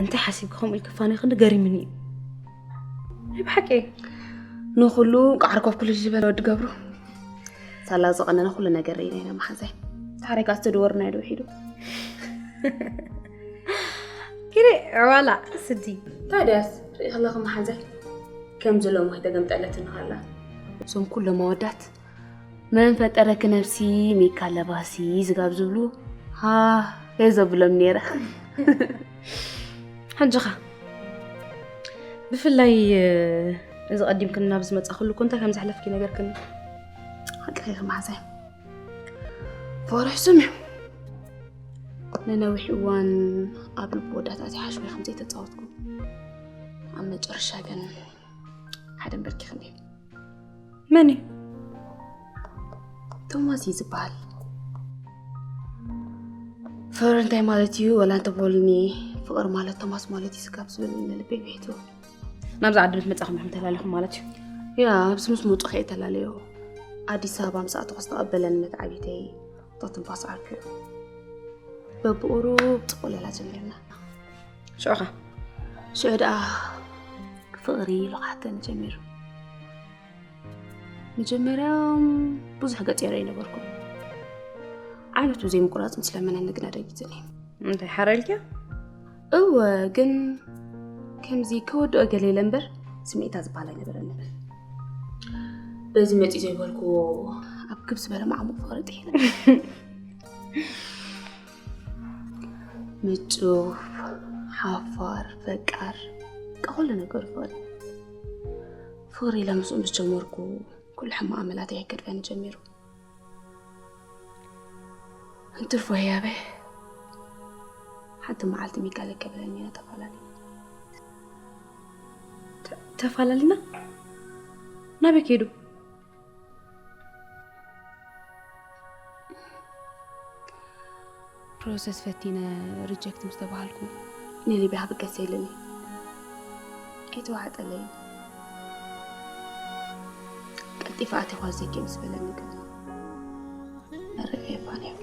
እንታይ ሓሲብኪ ከምኡ ኢልኪ ፋኒ ክንዲ ገሪምኒ እዩ። ናይ ብሓቂ። ንኹሉ ቃዕር ኮፍ ኩሉ ዝበለ ወዲ ገብሩ። ሳላ ዝቐነነ ኩሉ ነገር ርኢና ኢና መሓዛይ። ታሪካ ዝተደወርና ዶ ሒዱ። ኪዲ ዕዋላ ስዲ። ታዲያስ ርኢ ከለኺ መሓዛይ ከም ዝለሙ ኣይተገምጠለትን ሃላ። እዞም ኩሎም ኣወዳት መን ፈጠረኪ ነብሲ ሚካ ለባሲ ዝጋብ ዝብሉ ሃ ዘብሎም ነይረ። ሕጂ ኸ ብፍላይ እዚ ቀዲምክን ናብ ዝመጻ ኩሉ እኮ እንታይ ከም ዘሕለፍኪ ነገር ክን ሓቂ ኸ መሓዛይ ፍቕሪ ሕሱም እዩ። ንነዊሕ እዋን ኣብ ልቢ ወዳት ኣትየ ሓሽወይ ከም ዘይተጻወትኩ ኣብ መጨረሻ ግን ሓደ እምበርኪ ክንዲ። መን እዩ? ቶማስ እዩ ዝበሃል። ፍቕሪ እንታይ ማለት እዩ ወላ እንተበሉኒ፣ ፍቕሪ ማለት ቶማስ ማለት እዩ ስጋብ ዝብል ንልበይ ብሒቱ። ናብዚ ዓዲ ምስ መጻኹም ኢኹም ተላለኹም ማለት እዩ? ያ፣ ኣብዚ ምስ መጹ ከየ ተላለዮ። ኣዲስ ኣበባ ምስ ኣተኹ ዝተቐበለኒ መትዓቢተይ እቶ ትንፋስ ዓርኩ እዩ። በብቑሩብ ጽቡቕ ሌላ ጀሚርና። ሽዑ ኸ? ሽዑ ደኣ ፍቕሪ ልቓሕተኒ ጀሚሩ። መጀመርያ ብዙሕ ገጺረ ኣይነበርኩን። ዓይነቱ ዘይምቁራጽ ምስ ለመነኒ ግና ደጊጽኒ። እንታይ ሓረልኪ? እወ፣ ግን ከምዚ ከወድኦ ገለ ኢለ እምበር ስምዒታ ዝበሃል ኣይነበረንን። በዚ መጺ ዘይበልኩዎ ኣብ ክብ ዝበለ ማዕሙቕ ፍቕሪ ጥሒለ። ምጩፍ፣ ሓፋር፣ ፈቃር፣ በቃ ኩሉ ነገሩ ፍቕሪ። ፍቕሪ ኢለ ምስኡ ምስ ጀመርኩ ኩሉ ሕማቕ ኣመላተይ ኣይገድፈኒ ጀሚሩ። እንትርፎ ህያበ ሓንቲ መዓልቲ ሚካኤል ከበለኒ ኢና ተፈላለና። ተ-፣ ተፈላለና? ናበይ ከይዱ? ፕሮሰስ ፈቲነ ሪጀክት ምስ ተባሃልኩ ንሊብያ ክብገስ ኢልኒ ኣይተዋሕጠለይን። ቀልጢፈ ኣቴኳ ዘይከ ምስ በለኒ ግን መረብ የፋን እዩ።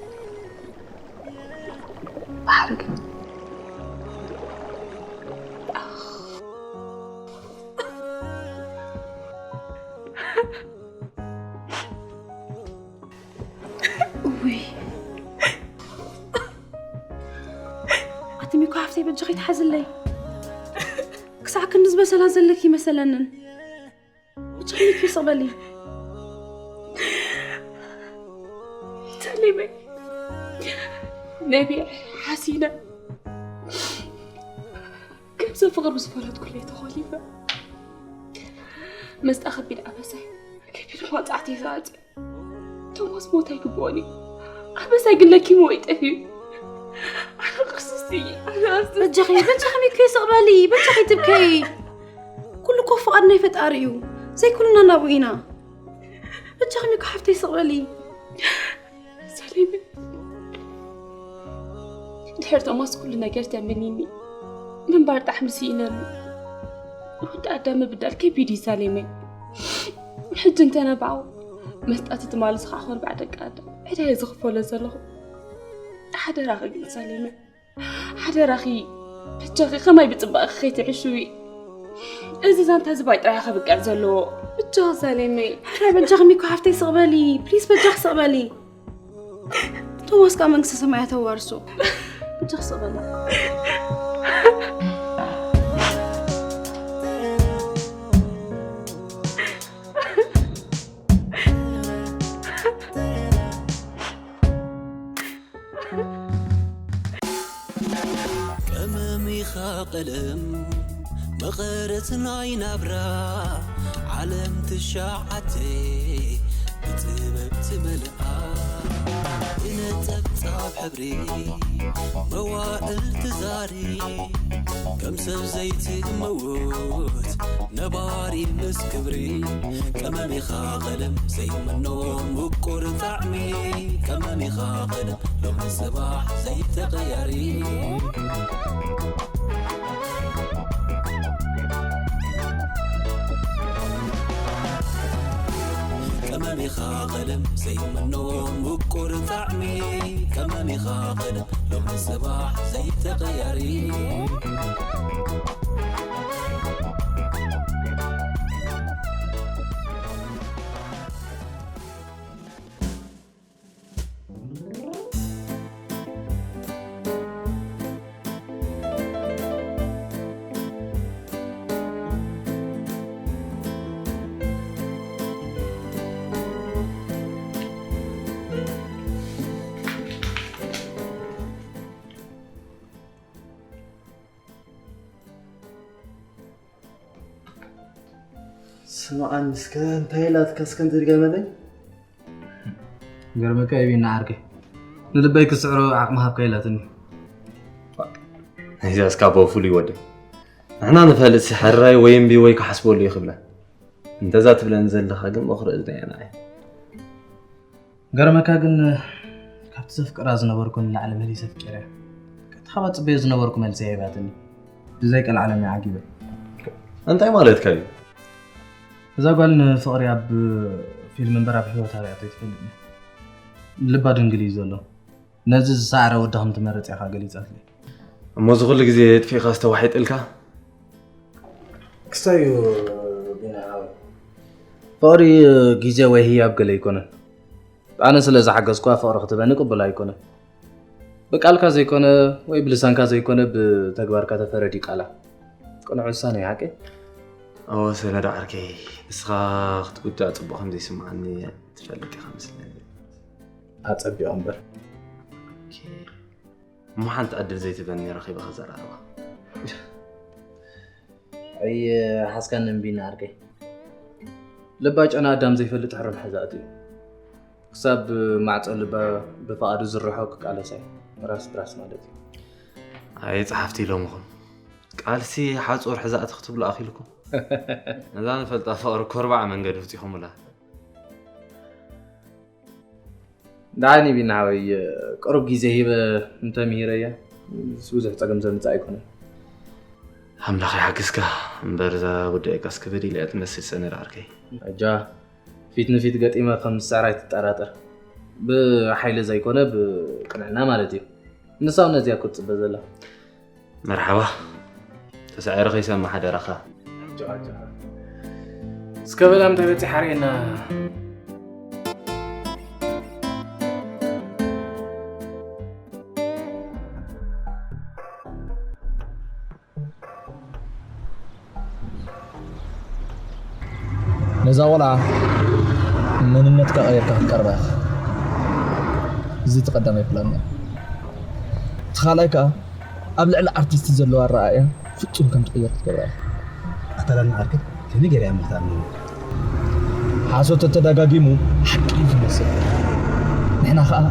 ባሕሪ ግን ውይ ኣቲ ሚኮ ሓፍተይ በጃኺ ትሓዝለይ። ክሳዕ ክንዲ ዝበሰላ ዘለኪ ይመሰለንን። በጃኺ ሚኮ ይስቕ በሊ። ተሊመይ ነቢዐ ሓሲነ ከምዚ ፍቕሪ ምስ ፈለጥኩለይ ተኾሊፈ መስጣ ከቢድ ኣበሳይ ከቢድ መቕጻዕቲ ይዛጽ። ቶማስ ሞት ኣይግብኦን እዩ። ኣበሳይ ግን ለኪሙ ወይ ጠፊኡ። ኣነ ክርስቶስ እየ። ኣነ ኣስተ- በጃኺ በጃኺ ሚኮ ይስቕ በሊ። በጃኺ ትብከይ። ኩሉ እኮ ፍቓድ ናይ ፈጣሪ እዩ። ዘይኩልና ናብኡ ኢና። በጃኺ ሚኮ ሓፍተይ ይስቕ በሊ። ሰሊም ድሕሪ ቶማስ ኩሉ ነገር ተመኒኒ ምንባር ጣዕሚ ስኢነሉ። ወዲ ኣዳም ምብዳል ከቢድ እዩ ሳሌመይ። ሕጂ እንተነባው መስጣት ትማሊ ዝኸዓ ኮርባዕ ደቂ ኣዳም ዕዳየ ዝኽፈሎ ዘለኹ። ሓደራኺ ግን ሳሌመይ ሓደራኺ በጃኺ ከማይ ብጽባቐኺ ከይትዕሽዊ። እዚ ዛንታ እዚ ባይ ጥራይ ከብቅዕ ዘለዎ ብጃኺ ሳሌመይ። ሕራይ በጃኺ ሚኮ ሓፍተይ ስቕ በሊ ፕሊስ በጃኺ ስቕ በሊ። ቶማስ ከዓ መንግስተ ሰማያት ኣዋርሶ። በጃኺ ስቕ በሊ። ቀመም ኢኻ ቀለም መቐረት ናይ ናብራ ዓለም ትሻዓተ ብጥበብ ትመልኣ ብነጠብጣብ ሕብሪ መዋእል ትዛሪ ከም ሰብ ዘይትመውት ነባሪ ምስ ክብሪ ቀመም ኢኻ ቀለም ዘይመኖ ምቁር ጣዕሚ ቀመም ኢኻ ቀለም ሎሚ ጽባሕ ዘይተቐያሪ ቀመም ኢኻ ቀለም ዘይመኖ ምቁር ጣዕሚ ቀመም ኢኻ ቀለም ሎሚ ጽባሕ ዘይተቐያሪ ስምዓኒ እስከ እንታይ ኢላትካ እስከ እንትድገመለይ? ገርመካ ይቢና ዓርከይ፣ ንልበይ ክስዕሮ ዓቕሚ ሃብካ ኢላትኒ። እዚኣ እስካ በፍሉይ ወደ ንሕና ንፈልጥ ሕራይ ወይ እምቢ ወይ ክሓስበሉ ይኽብላ። እንተዛ ትብለኒ ዘለኻ ግን በኽሪ እዝና እያ ንዓይ። ገርመካ ግን ካብቲ ዘፍቅራ ዝነበርኩ ንላዕሊ መሊሰ ኣፍቂረ። ቀጥታ ካብ ኣጽበዮ ዝነበርኩ መልሲ እያ ሂባትኒ። ብዘይ ቀልዓለም እየ ዓጊበ። እንታይ ማለትካ እዩ? እዛ ጓል ንፍቕሪ ኣብ ፊልም እምበር ኣብ ህይወት ሪኣቶ ኣይትፈልጥን እያ። ልባ ድንግል እዩ ዘሎ። ነዚ ዝሰዓረ ወዲ ከም ትመርጽ እያ ገሊጻትለይ። እሞ እዚ ኩሉ ግዜ የጥፊእካ ዝተዋሒጥልካ? ክስታይ እዩ ቢና ሓወይ። ፍቕሪ ግዜ ወይ ህያብ ገለ ኣይኮነን። ኣነ ስለ ዝሓገዝኳ ፍቕሪ ክትበኒ ቅቡል ኣይኮነን። ብቃልካ ዘይኮነ ወይ ብልሳንካ ዘይኮነ ብተግባርካ ተፈረድ እዩ ቃላ። ቅኑዕ ውሳነ እዩ ሓቀይ? እወ ሰነዳ ዓርከይ፣ ንስኻ ክትጉዳእ ጽቡቕ ከም ዘይስምዓኒ ትፈልጥ ኢኻ መስለኒ። ኣጸቢቑ እምበር። እሞ ሓንቲ ዕድል ዘይትበኒ ረኺበ ከዘራርባ። ኣይ ሓስካኒ እምቢና ዓርከይ። ልባ ጨና ኣዳም ዘይፈልጥ ሕሩም ሕዛእቲ እዩ። ክሳብ ማዕጾ ልባ ብፍቓዱ ዝርሖ ክቃለስ ኣይ ራስ ብራስ ማለት እዩ። ኣይ ጸሓፍቲ ኢሎምኹም። ቃልሲ ሓጹር ሕዛእቲ ክትብሉ ኣኺልኩም። ነዛ ንፈልጣ ፍቕሪ ኮርባዕ መንገዲ ውጺኹምላ። ደሓን ቢና ሓወይ፣ ቅሩብ ግዜ ሂበ እንተምሂረያ ብዙሕ ጸገም ዘምጽእ ኣይኮነን። ኣምላኽ ይሓግዝካ እምበር እዛ ጉዳይካስ ክብድ ኢላ እያ ትመስል ሰነድ ዓርከይ። ኣጃ ፊት ንፊት ገጢመ ከም ዝስዕራ ኣይትጠራጠር። ብሓይሊ ዘይኮነ ብቅንዕና ማለት እዩ። ንሳ እውን ነዚያ ክትጽበ ዘላ። መርሓባ። ተሳዒረ ከይሰምዕ ሓደራኻ። እስከ በላ እንታይ በፂሓ ርኤና። ነዛ ቆልዓ መንነትካ ቀይርካ ክትቀርባ ኢኻ። እዚ እቲ ቀዳማይ ፕላን እዩ። እቲ ካልኣይ ከኣ ኣብ ልዕሊ ኣርቲስት ዘለዋ ኣረኣእያ ፍጹም ከም ትቕየር ክትገብራ ኢኻ። ኣታ ዳኒ ዓርከይ፣ ከመይ ገይረ እያ እሞ ክትኣምነኒ? ሓሶት ተተደጋጊሙ ሓቂ እዩ ዝመስል። ንሕና ኸኣ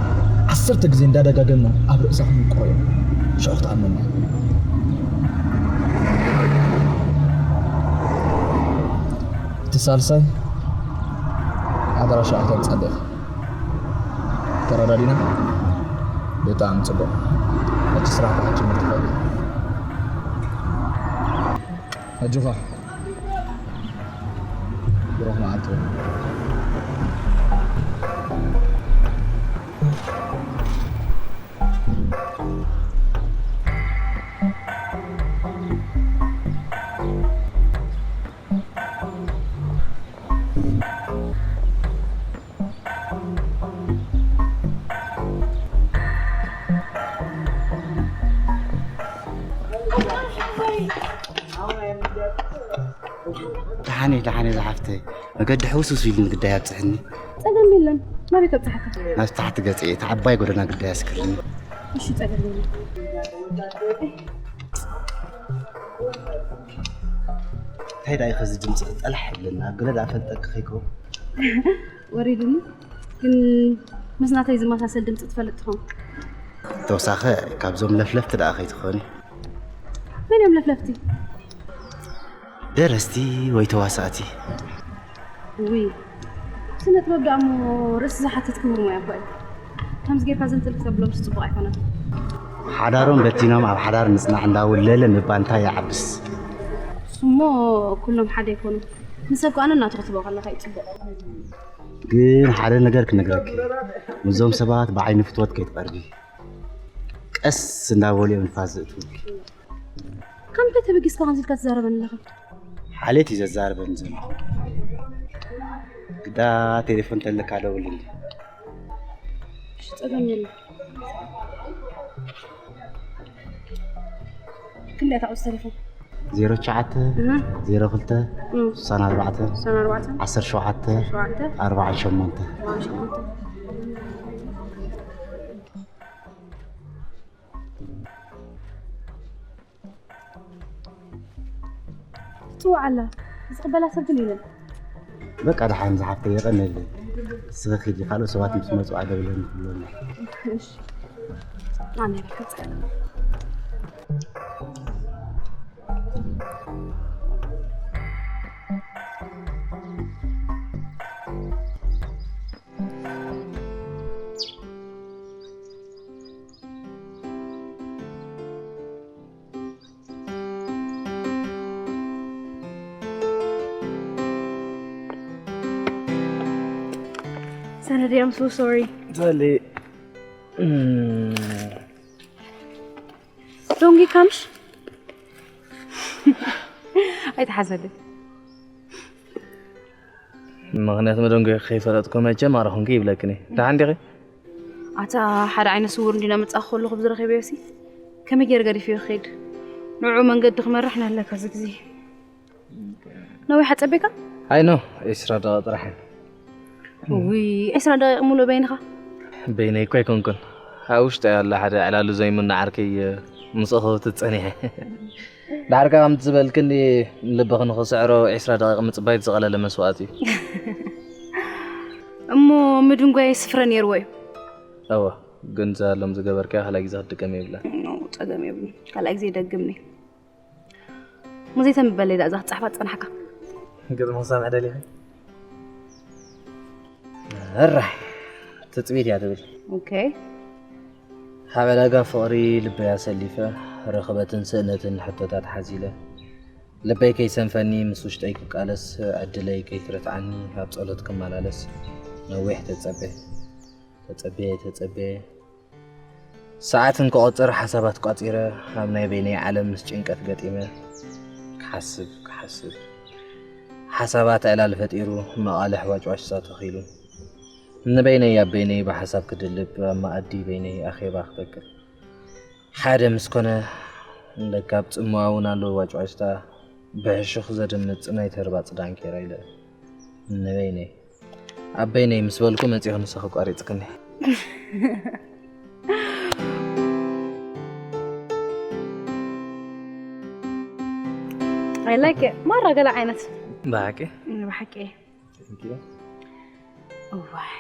ዓሰርተ ግዜ እንዳደጋገምና ኣብ ርእሳ ክንውቅሮ ኢና። ሽዑ ክትኣምነና። እቲ ሳልሳይ ኣድራሻኣ ከተምጽኣለይ ኢኻ። ተረዳዲና? ብጣዕሚ ጽቡቕ። ሕጂ ስራሕካ ክትጅምር ትኽእል ኢኻ። ኣጆኻ። ብሩኽ መዓልቲ። ደሓን እየ፣ ደሓን እየ ዝሓፍተይ። መገዲ ሕውስውስ ኢሉኒ ግዳይ ኣብፅሕኒ። ጸገም የለን። ናበይ ከብፅሓካ? ናብቲ ታሕቲ ገፀ እየ፣ እታ ዓባይ ጎደና ግዳይ ኣስክርኒ። እሺ፣ ጸገም የለን። እንታይ ደኣ እዩ ኸዚ ድምፂ ጠላሕ ይብለና? ኣብ ገለ ደኣ ፈልጠኪ ከይከውን። ወሪዱኒ። ግን ምስ ናተይ ዝመሳሰል ድምፂ ትፈልጥ ትኸውን። ተወሳኸ ካብዞም ለፍለፍቲ ደኣ ከይትኾኒ። መን እዮም ለፍለፍቲ? ደረስቲ ወይ ተዋሳእቲ? ውይ፣ ስነ ጥበብ ደኣ እሞ ርእሲ ዝሓትት ክቡር ሞያ እኮ እዩ። ከምዚ ጌርካ ዘንጠልጥ ተብሎምስ ጽቡቕ ኣይኮነን። ሓዳሮም በቲኖም ኣብ ሓዳር ምጽናዕ እንዳወለለ ምባል እንታይ ይዓብስ? እሱሞ ኩሎም ሓደ ኣይኮኑን። ንሰብ ከኣ ነናቱ ክትቦ ከለኻ እዩ ጽቡቕ። ግን ሓደ ነገር ክነግረኪ፣ ምስዞም ሰባት ብዓይኒ ፍትወት ከይትቐርቢ። ቀስ እንዳበሉ እዮም ንፋስ ዘእትውልኪ። ካብ ምንታይ ተበጊስካ ከምዚ ኢልካ ትዛረበኒ ኣለኻ? ሓሌት እዩ ዘዛርበኒ ዘሎ። ግዳ ቴሌፎን ተለካ ደውልኒ። እሺ፣ ጸገም የለን። ክንደይ እታ ቁጽሪ ቴሌፎን? ዜሮ ትሽዓተ፣ እህ። ዜሮ ክልተ፣ እህ። ስሳን ኣርባዕተ፣ ስሳን ኣርባዕተ፣ ዓሰርተ ሸውዓተ፣ ሸውዓተ፣ ኣርባዓን ሸሞንተ። ኣርባዓን ሸሞንተ። ትጽውዕ ኣላ። ዝቕበላ ሰብ ግን የለን። በቃ ደሓን ዝሓፍተይ የቐነለይ። ንስኺ ኺዲ ካልኦት ሰባት ምስ መፁ ኣደብለን ክብሎና። ኣነ ርሕፀ ሰነድ I'm so sorry. Dale. ዶንጊ ካምሽ ኣይተሓዘልን። ምኽንያት መደንጎ ከይፈለጥኩ መቸም ኣረኹንኪ ይብለክኒ። ደሓን ዲኺ? ኣታ ሓደ ዓይነት ስውር እንዲና መጻእ ከለኹ ብዝረኸበዮ ሲ ከመይ ገይረ ገዲፍዮ ክኸይድ? ንዑ መንገዲ ክመርሕ ናለካ እዚ ግዜ። ነዊሕ ኣጸቢካ? ኣይ ኖ ዒስራ ደቂቕ ጥራሕ። ውይ ዕስራ ደቂቕ ሙሉእ በይንኻ? በይነይ እኮ ኣይኮንኩን። ኣብ ውሽጢ ኣሎ ሓደ ዕላሉ ዘይምኖ ዓርከይ ምስኡ ክህውትት ጸኒሐ። ዳሕርካ ከምቲ ዝበልክኒ ልብኺ ንኽስዕሮ ዒስራ ደቂቕ ምጽባይ ዝቐለለ መስዋእቲ እዩ። እሞ ምድንጓይ ስፍረ ነይርዎ እዩ። እወ ግን እዛ ሎም ዝገበርካዮ ካልኣይ ግዜ ክትድገም የብላን። ኖ ጸገም የብሉ ካልኣይ ግዜ ይደግምኒ። ሙዚተን በለይ ዳእዛ ክትጻሕፋ ትጸናሕካ። ግጥሚ ክሰምዕ ደሊኺ? እራይ ትጽቢት እያ ትብል። ኦኬ ካብ ዕዳጋ ፍቕሪ ልበይ ኣሰሊፈ ረኽበትን ስእነትን ሕቶታት ሓዚለ ልበይ ከይሰንፈኒ ምስ ውሽጠይ ክቃለስ ዕድለይ ከይትረትዓኒ ኣብ ጸሎት ክመላለስ ነዊሕ ተጸበ ተጸበ ተጸበ ሰዓት እንክቆጽር ሓሳባት ቋጺረ ኣብ ናይ በይነይ ዓለም ምስ ጭንቀት ገጢመ ክሓስብ ክሓስብ ሓሳባት ዕላል ፈጢሩ መቓልሕ ዋጭዋጭታ ተኺሉ ንበይነይ ኣብ በይነይ ብሓሳብ ክድልብ ኣብ መኣዲ በይነይ ኣኼባ ክተክል ሓደ ምስ ኮነ ለካብ ጽምዋ እውን ኣሎ ዋጭዋጭታ ብሕሹኽ ዘድምጽ ናይ ተርባጽ ዳንኬራ ኢለ ንበይነይ ኣብ በይነይ ምስ በልኩ መጺኹ ንስኺ ቋሪጽክኒ። I like it ማራ ገለ ዓይነት ብሓቂ ብሓቂ እዋይ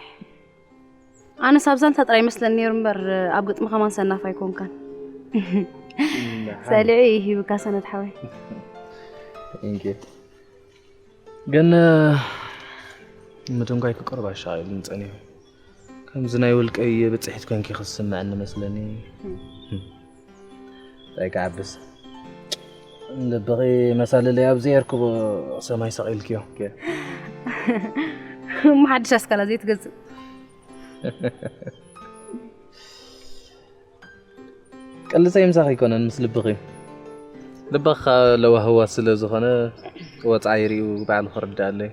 ኣነስ ኣብ ዛንታ ጥራይ ይመስለኒ ነይሩ እምበር ኣብ ግጥሚ ከማን ሰናፍ ኣይኮንካን። ሰሊዑ እዩ ሂብካ ሰነድ ሓወይ። Thank you። ግን ምድንጓይ ክቅርብ ኣሻቒሉኒ ጸኒሑ። ከምዚ ናይ ውልቀይ ብጽሒት ኮንኪ ክስምዐኒ መስለኒ። እንታይ ክዓብስ ልብኺ መሳለለይ ኣብ ዘየርክቦ ሰማይ ሰቒልክዮ። እሞ ሓድሽ ኣስካላ ዘይትገዝእ ቅልሰይ ምሳኺ ኣይኮነን ምስ ልብኺ ልብኻ ለዋህዋ ስለ ዝኾነ ወፃኢ ሪኡ ባዕሉ ክርዳእ ኣለይ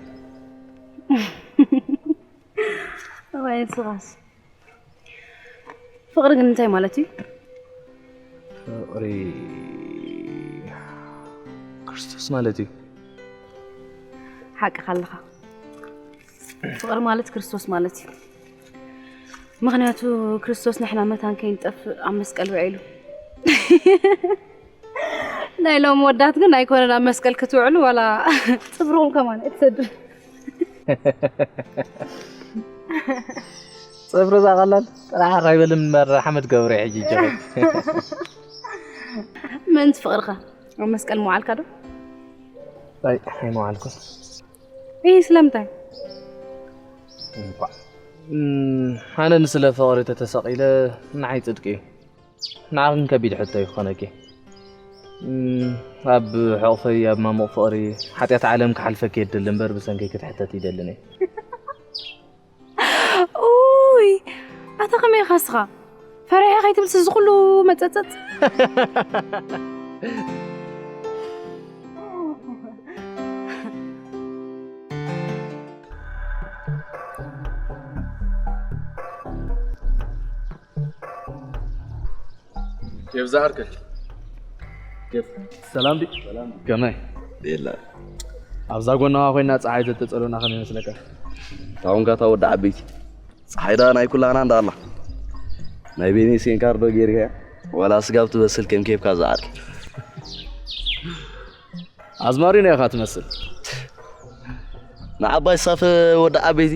እዋይ ንስኻስ ፍቕሪ ግን እንታይ ማለት እዩ? ፍቕሪ ክርስቶስ ማለት እዩ። ሓቅኻ ኣለኻ። ፍቕሪ ማለት ክርስቶስ ማለት እዩ። ምኽንያቱ ክርስቶስ ንሕና መታን ከይንጠፍእ ኣብ መስቀል ውዒሉ። ናይ ሎም ወዳት ግን ኣይኮነን ኣብ መስቀል ክትውዕሉ ዋላ ፅፍርኹም ከማን ኣይትሰዱ። ፅፍሪ እዛ ቀላል ጥራሕ ኣይበልም መራ ሓመድ ገብረ ሕጂ ጀኸ ምእንቲ ፍቕርኻ ኣብ መስቀል መዋዕልካ ዶ? ኣይ ኣይመዋልኩን ይህ ስለምንታይ? እንኳዕ እም፣ ኣነ ንስለ ፍቕሪ ተተሰቒለ ንዓይ ጽድቂ እዩ። ንዓኽን ከቢድ ሕቶ ይኾነኪ። እም፣ ኣብ ሕቑፈይ ኣብ ማሙቕ ፍቕሪ ሓጢኣት ዓለም ክሓልፈኪ የድሊ እምበር ብሰንኪ ክትሕተት ይደልን እየ። ኡይ ኣታ ከመይ ኢኻ እስኻ ፈሪሐ ከይትብልስ እዚ ኩሉ መጸጸጽ ኬፍ ዝዓርከይ ኬፍ ሰላም ዲ ከመይ ቤላ ኣብዛ ጎናዋ ኮይና ፀሓይ ዘተፀሎና ከመይ ይመስለካ? ታውን ጋታ ወዲ ዓበይቲ ፀሓይ ዳ ናይ ኩላና እንዳ ኣላ ናይ ቤኔ ሴንካርዶ ጌርካ ዋላ ስጋብ ትበስል ከም ኬፍካ ዝዓርከይ ኣዝማሪኖ ኢኻ ትመስል። ንዓባይ ሳፈ ወዲ ዓበይቲ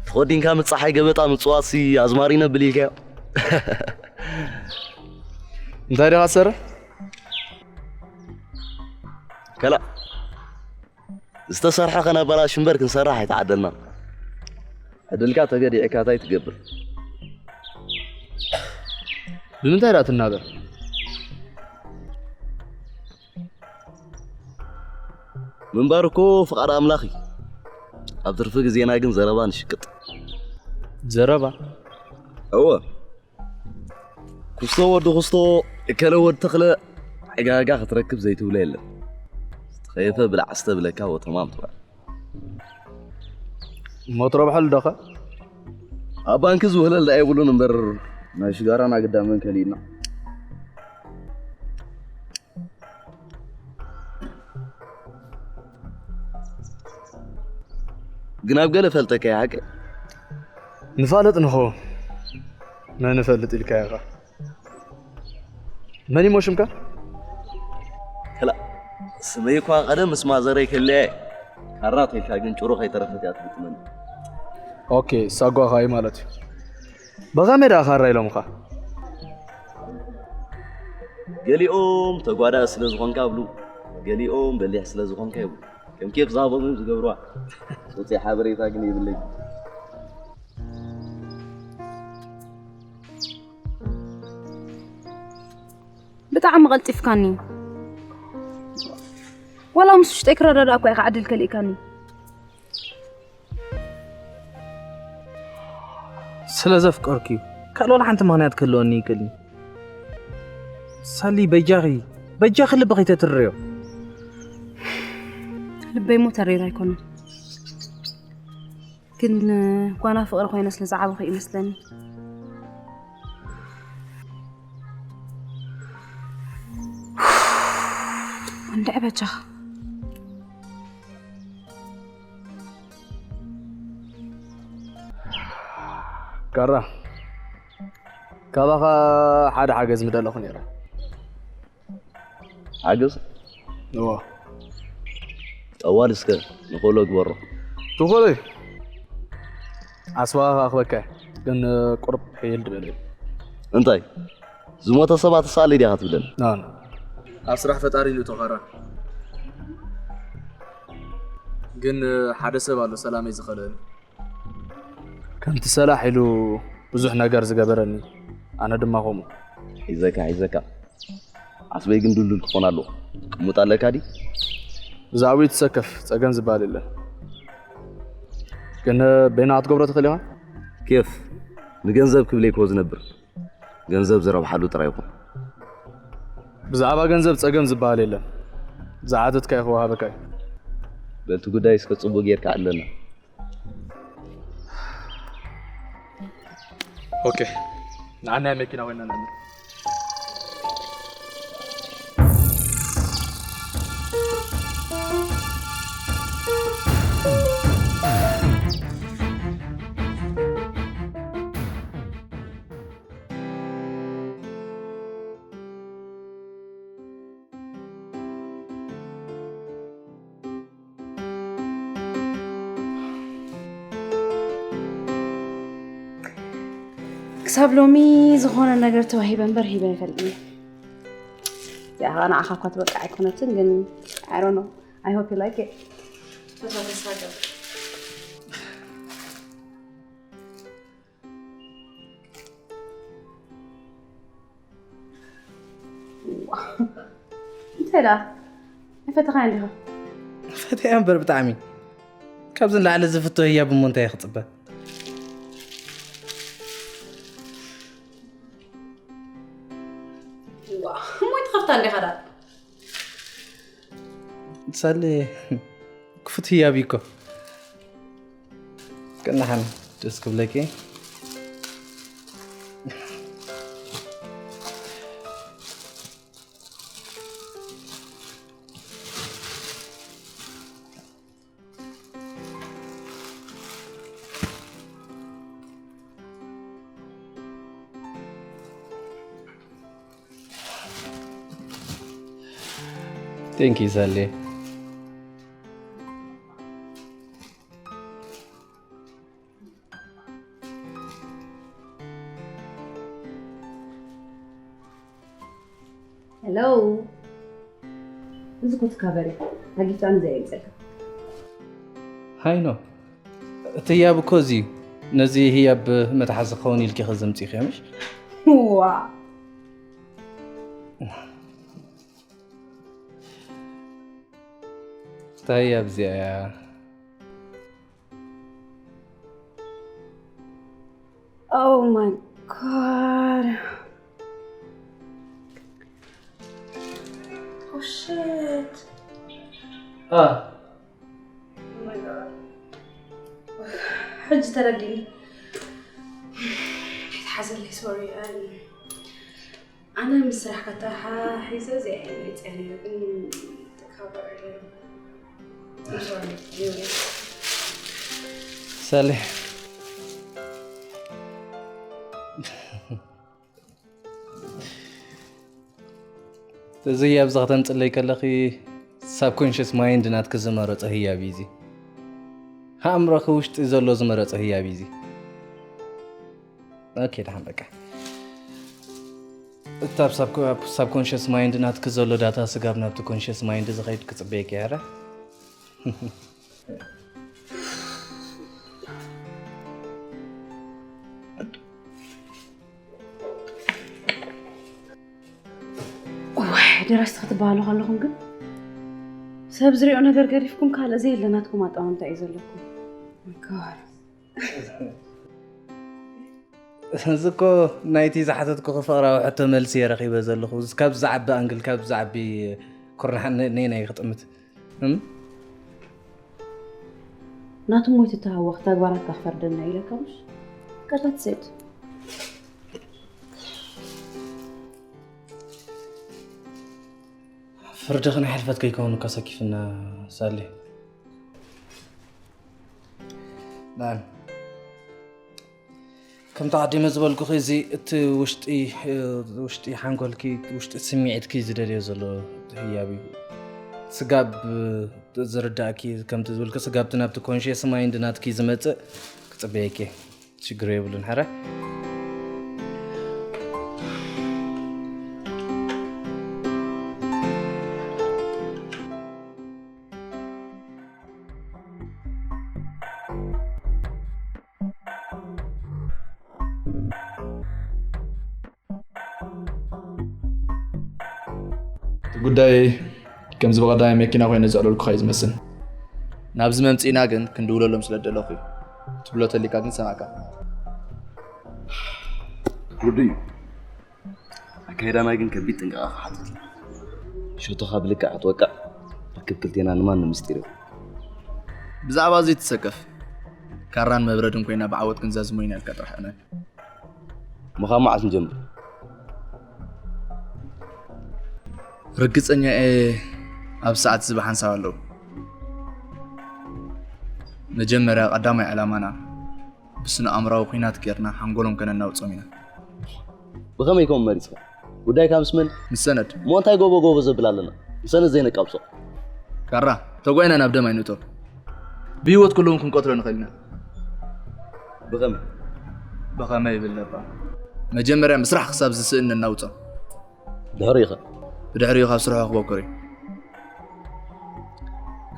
ተኸዲንካ ምጻሓይ ገበጣ ምጽዋትሲ ኣዝማሪኖ ብሊልካዮ። እንታይ ዲኻ ትሰርሕ? ከላ ዝተሰርሐ ከነበላሽ እምበር ክንሰርሕ ኣይተዓደልናን። ዕድልካ ተገዲዕካ እንታይ ትገብር? ብምንታይ ደኣ ትናበር? ምንባር እኮ ፍቓድ ኣምላኽ እዩ። ኣብ ትርፊ ግዜና ግን ዘረባ ንሽቅጥ። ዘረባ? እወ። ኩስቶ ወዲ ኩስቶ፣ እከለ ወዲ ተኽለ፣ ዕጋጋ ክትረክብ ዘይትብሎ የለን። ዝተኸየፈ ብላዕ ስተ ብለካ ወተማም ትበል። እሞ ትረብሐሉ ዶኸ? ኣብ ባንኪ ዝውህለል ደኣ የብሉን እምበር፣ ናይ ሽጋራና ግዳመን ከሊእና። ግን ኣብ ገለ ፈልጠካ እየ ሓቂ። ንፋለጥ ንኸውን። መን እፈልጥ ኢልካ ኢኻ? መን እሞ ሽምካ? ከላ፣ ስመይ እኳ ቀደም ምስ ማዘረይ ከለየ፣ ካራ ተይልካ ግን ጭሩ ከይተረፈት እያ ትግጥመኒ። ኦኬ፣ ሳጓኻ እዩ ማለት እዩ። ብኸመይ ደኣ ካራ ኢሎምኻ? ገሊኦም ተጓዳኢ ስለ ዝኾንካ ብሉ፣ ገሊኦም በሊሕ ስለ ዝኾንካ ይብሉ። ከም ኬፍ ዝሃቦም እዮም ዝገብሩዋ። ውፅእ ሓበሬታ ግን የብለይ። ብጣዕሚ ቀልጢፍካኒ። ዋላ ምስ ውሽጠይ ክረዳዳእ እኳ ኢኻ ዕድል ከሊእካኒ። ስለ ዘፍቀርኩ እዩ። ካልእ ዋላ ሓንቲ ምኽንያት ክህልወኒ ይክእል እዩ። ሳሊ በጃኺ በጃኺ ልቢ ከይተትርዮ። ልበይ ሞ ተሪር ኣይኮነን፣ ግን ጓና ፍቕሪ ኮይነ ስለ ዝዓበኹ ይመስለኒ። እንድዒ በጃኻ። ካራ፣ ካባኻ ሓደ ሓገዝ ምደለኹ ነይረ። ሓገዝ? እዎ። ጠዋል እስከ ንኸሎ ግበሮ። ትኾለይ። ኣስዋኻ ክበካ ግን ቁርብ ሕይል ድበለ። እንታይ? ዝሞተ ሰባት ሳሊ ዲኻ ትብለን? ናን። ኣብ ስራሕ ፈጣሪ እዩ ተኸራ። ግን ሓደ ሰብ ኣሎ ሰላመይ ዝኸለኒ። ከምቲ ሰላሕ ኢሉ ብዙሕ ነገር ዝገበረኒ ኣነ ድማ ከምኡ። ሒዘካ ሒዘካ። ዓስበይ ግን ድልዱል ክኾን ኣለዎ። ቅሙጥ ኣለካ ድዩ? ብዛዕባኡ ትሰከፍ ጸገም ዝበሃል የለን። ግን በይና ክትገብሮ ትኽእል ኢኻ? ኬፍ ንገንዘብ ክብል እኮ ዝነብር። ገንዘብ ዝረብሓሉ ጥራይ ይኹን። ብዛዕባ ገንዘብ ጸገም ዝበሃል የለን። ዝሓተትካዮ ክወሃበካ እዩ። በልቲ ጉዳይ እስከ ጽቡቅ ጌርካ ኣለና። ኦኬ፣ ንዓናይ መኪና ኮይና ንዕምር። ክሳብ ሎሚ ዝኾነ ነገር ተዋሂበ እምበር ሂበ ኣይፈልጥን። እዚኣ ኸዓ ንዓኻ እኳ ትበቅዕ ኣይኮነትን፣ ግን I don't know. I hope you like it. እንታይ ደኣ? ኣይፈተኻያን ዲኻ? ፈተያ እምበር ብጣዕሚ። ካብዚ ንላዕሊ ዝፍቶ ህያብ እሞ እንታይ ክፅበ? እሞ ይትኸፍታ እንዲኻ ደኣ? ሳሌ ክፉት ህያብ እዩ እኮ። ቅናሓን ደስ ክብለኪ። Thank you ሳሌ። እዚ ኮት ካቨር እዩ። ኣጊጫን ዘየምፀልካ። ሃይኖ፣ እቲ ህያብ እኮ እዚ እዩ። ነዚ ህያብ መትሓዚ ክኸውን ኢልኪ ከዘምፂ ኢኺ ምሽ? ዋ። እንታይ ህያብ እዚኣ እያ? Oh my god. Oh shit. Ah. Oh my god. ሕጂ ተረዲኒ። ከይትሓዘለይ፣ ሶሪ። ኣነ ምስ ስራሕ ከተሓሒዘ እዚኣ እየ መሪጸ ነይረ፣ ግን ተካባሪ I'm sorry. ሳሌ፣ እዚ ህያብ እዚ ከተምፅለይ ከለኺ ሳብኮንሽስ ማይንድ ናትኪ ዝመረፀ ህያብ እዩ እዚ። ኣእምሮኺ ውሽጢ ዘሎ ዝመረፀ ህያብ እዩ እዚ። ኦኬ፣ ደሓን በቃ። እታ ኣብ ሳብኮንሽስ ማይንድ ናትኪ ዘሎ ዳታ ስጋብ ናብቲ ኮንሽስ ማይንድ ዝኸይድ ክፅበየኪ እየ። እዋይ፣ ደረስቲ ክትበሃሉ ከለኹም ግን ሰብ ዝሪኦ ነገር ገዲፍኩም ካልእ ዘየለ ናትኩም ኣጠማምታ እዩ ዘለኩም። God። እዚ እኮ ናይቲ ዝሓተትኩኺ ፍቕራዊ ሕቶ መልሲ እየ ረኺበ ዘለኹ። ካብ ዝዓቢ ኣንግል፣ ካብ ዝዓቢ ኩርናሕ ነ-፣ ነየናይ ክጥምት? እም? ናቱ ሞይቱ ተሃወኽ ተግባራትካ ክፈርደና ኢለካ ምሽ? ቀጣት ሴት። ፍርዲ ክንሕልፈት ከይከውን እካ ሰኪፍና ሳሌ። ናን። ከምቲ ኣቐዲመ ዝበልኩኺ፣ እዚ እቲ ውሽጢ፣ ውሽጢ ሓንጎልኪ፣ ውሽጢ ስምዒትኪ ዝደልዮ ዘሎ ህያብ እዩ። ስጋብ ዝርዳእኪ፣ ከምቲ ዝበልኩ፣ ስጋብቲ ናብቲ ኮንሽየስ ማይንድ ናትኪ ዝመጽእ ክጽበየኪ እየ። ሽግር የብሉን፣ ሕረ። እቲ ጉዳይ ከምዚ ብቐዳማይ መኪና ኮይነ ዘዕለልኩኻ እዩ ዝመስል። ናብዚ መምጽኢና ግን ክንድውለሎም ስለ ደለኹ እዩ። ትብሎ ተሊካ ግን ሰማዕካ። ርዱእ እዩ። ኣካይዳና ግን ከቢድ ጥንቃቐ ክሓትት እዩ። ሸቶኻ ብልክዕ ክትወቅዕ ርክብ ክልቴና ንማንም ምስጢር እዩ። ብዛዕባ እዚ ትሰከፍ። ካራን መብረድን ኮይና ብዓወት ክንዛዝሞ ኢና ኢልካ ጥራሕ እመን። ምዃን መዓስ ንጀምር? ርግጸኛ እየ ኣብ ሰዓት እዚ ብሓንሳብ ኣለዉ። መጀመርያ ቀዳማይ ዕላማና ብስነ ኣእምራዊ ኲናት ጌርና ሓንጎሎም ከነናውጾም ኢና። ብኸመይ ከምኡ መሪጽካ? ጉዳይካ ምስ መን? ምስ ሰነድ። እሞ እንታይ ጎቦ ጎቦ ዘብል ኣለና? ምስ ሰነድ ዘይነቃብጾ። ካራ፣ ተጓይና ናብ ደም ኣይንእቶ። ብህይወት ከለዉ ክንቀትሎ ንኽእል ኢና። ብኸመይ? ብኸመይ ይብል ነባ። መጀመርያ ምስራሕ ክሳብ ዝስእን ነናውጾ። ድሕሪኡ ኸ? ብድሕሪኡ ካብ ስርሑ ክበኩር እዩ።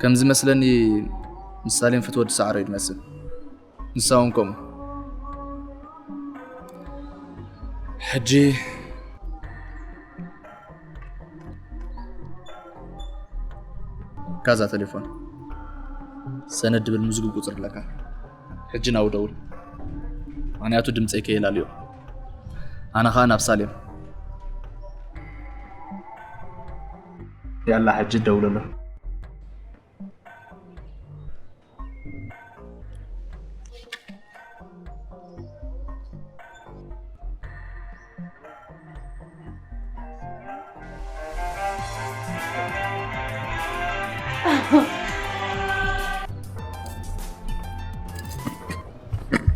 ከም ዝመስለኒ ንሳሌም ፍትወ ዝሰዓሮ እዩ ዝመስል። ንሳ እውን ከምኡ። ሕጂ ካዛ ቴሌፎን ሰነድ ድብል ምዝግብ ቁፅሪ ኣለካ። ሕጂ ናብኡ ደውል። ምኽንያቱ ድምፀይ ከየላልዮ። ኣነ ኸኣ ናብ ሳሌም። ያላ ሕጂ ደውለሎ።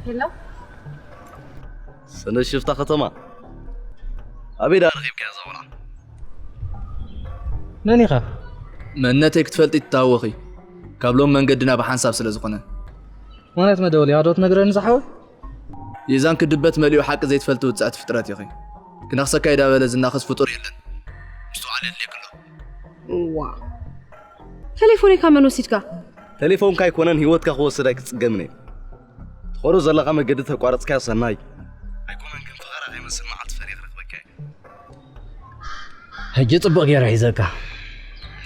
ሄሎ። ሰነድ ሽፍታ ከተማ። ኣበይ ደኣ ረኺብካያ እዛ ቆልዓ? መን ኢኻ? መንነተይ ክትፈልጢ ትተሃወኺ። ካብ ሎም መንገድና ብሓንሳብ ስለ ዝኾነ። ምኽንያት መደወሊ ኢኻ ዶ ትነግረኒ ዝሓወይ? የዛን ክድበት መሊኡ ሓቂ ዘይትፈልጢ ውጽዕቲ ፍጥረት ኢኺ። ክነኽሰካ ኢዳ በለ ዝናኸስ ፍጡር የለን። ምስትውዓል የድልየኪ ኣሎ። እዋ። ተሌፎነይ ካብ መን ወሲድካ? ተሌፎንካ ኣይኮነን ህይወትካ ክወስድ ኣይክጽገምን እየ። ትኸዶ ዘለኻ መገዲ ተቋረጽካዮ ሰናይ። ኣይኮነን ግን ፍቐራ ከይመስል መዓልቲ ፈሪኽ ረኽበካ እየ። ሕጂ ጽቡቕ ገይረ ሒዘካ።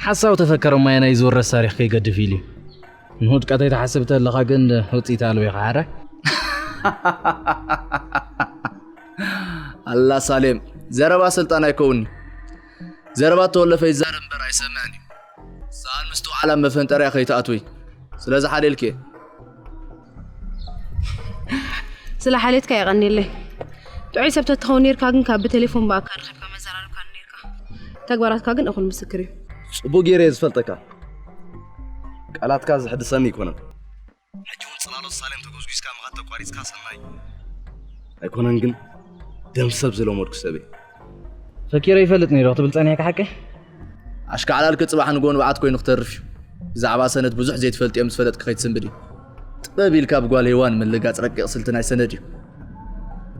ሓሳብ ተፈከረ ማየ ናይ ዝወረስ ታሪኽ ከይገድፍ ኢሉ እዩ። ንውድቀተይ ትሓስብ ተለኻ ግን ውጽኢት ኣልቦ ኢኻ ሓራይ። ኣላ ሳሌም፣ ዘረባ ስልጣን ኣይከውን'ዩ። ዘረባ ተወለፈ ይዛረብ እምበር ኣይሰምዕን እዩ። ሰኣን ምስትውዓል ኣብ መፈንጠርያ ከይትኣትዊ። ስለዚ ሓልየልኪ እየ። ስለ ሓልየትካ የቐንየለይ። ጥዑይ ሰብ ተትኸውን ኔርካ ግን ካብ ብቴሌፎን ብኣካል ኸድካ መዘራረብካ ኔርካ። ተግባራትካ ግን እኹል ምስክር እዩ። ጽቡቕ ገይረ እየ ዝፈልጠካ። ቃላትካ ዝሕድሰኒ ኣይኮነን። ሕጂ እውን ጽላሎት ሳሌም ተጎዝጒዝካ ምኻድ ተቋሪጽካ ሰናይ። ኣይኮነን ግን ደም ሰብ ዝለመድኩ ሰብ እየ። ፈኪረ ይፈልጥ ነይረ ክትብል ጸኒሕካ ሓቂ? ኣሽካዕላልኪ ጽባሕ ንግሆ ንብዓት ኮይኑ ክተርፍ እዩ። ብዛዕባ ሰነድ ብዙሕ ዘይትፈልጥዮ ምስ ፈለጥኪ ከይትስንብዲ። ጥበብ ኢልካ ብጓል ሄዋን ምልጋጽ ረቂቕ ስልቲ ናይ ሰነድ እዩ።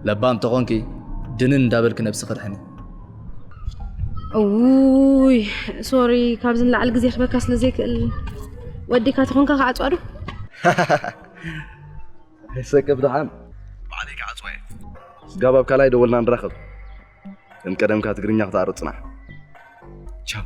ለባም ተኾንኪ ድንን እንዳበልኪ ነብስኺ ድሕኒ። እውይ ሶሪ፣ ካብዚ ንላዕሊ ግዜ ክበካ ስለ ዘይክእል ወዲካ ተኾንካ ክዓጽዋ ዶ? ኣይሰቅብ ደሓን። ባዕለይ ክዓጽዋ እየ። ስጋብ ኣብ ካልኣይ ደወልና ንራኸብ። ከም ቀደምካ ትግርኛ ክትኣርብ ጽናሕ። ቻው።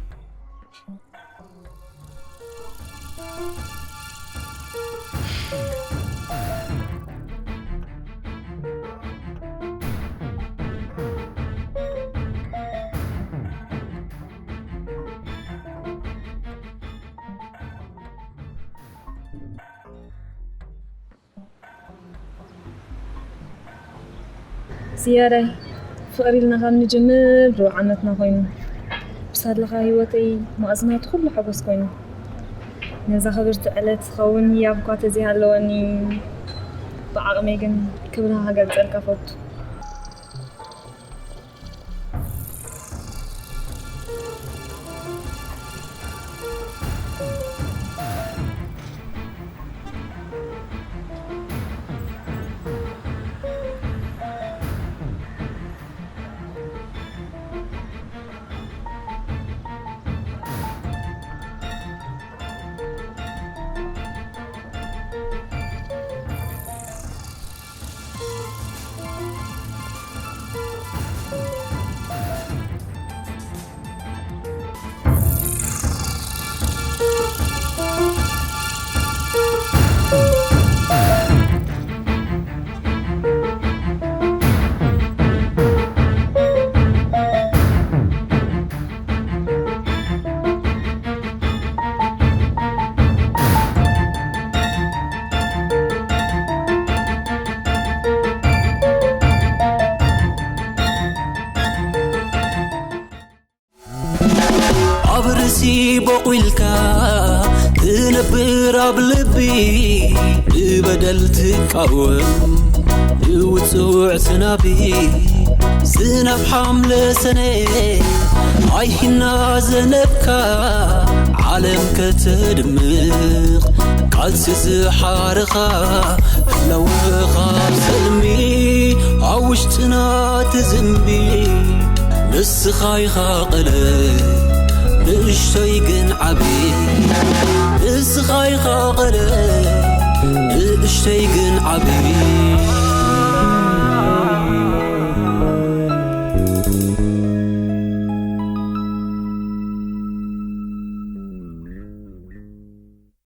ዝያዳይ ፍቕሪ ኢልና ካብ ንጅምር ሩብ ዓመትና ኮይኑ። ብሳድልኻ ህይወተይ ማእዝናቱ ኩሉ ሓጎስ ኮይኑ። ነዛ ክብርቲ ዕለት ዝኸውን ህያብ እኳ ተዘይሃለወኒ፣ ብዓቕመይ ግን ክብርኻ ክገልጸልካ ፈቱ። ኣብ ርእሲ ቦቑልካ ትነብር ኣብ ልቢ ብበደል ትቃወም ንውጹዕ ዝናቢ ዝናብ ሓምለ ሰነ ኣይሂና ዘነብካ ዓለም ከተድምቕ ቃልሲ ዝሓርኻ ህላወኻ ሰልሚ ኣብ ውሽጥና ትዝንቢ ንስኻ ኢኻ ቀለ ንእሽተይ ግን ዓቢ ንስኻ ኢኻ ቀለ ንእሽተይ ግን ዓቢ